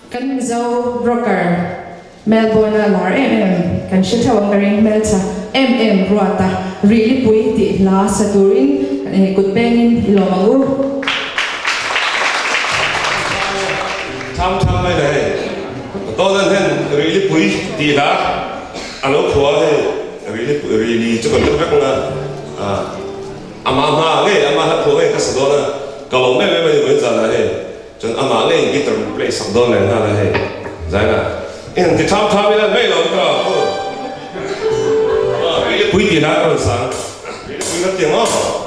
Kan Mizo rocker Melbourne a lar em em kan hre theuh ang ka ring hmeltha em em Ruata Rihlipui tih hla sa turin kut pengin i lawm ang u. Tham tham mai le hei Dawlan hian Rihlipui tih hla a lo phuah a hei Rihlipui Rihli chu kan hre vek ang a amah hma ngei amah hla phuah ngei ka sa dawn a ka lawm em em a ni vawiin zanah hei. Chuan amah ngei guitar min play sak dawn leh nghal a hei Zaina i han ti tham tham ila mai lo ka aw Pui tih lai a rawn sang Pui ka ti ang aw.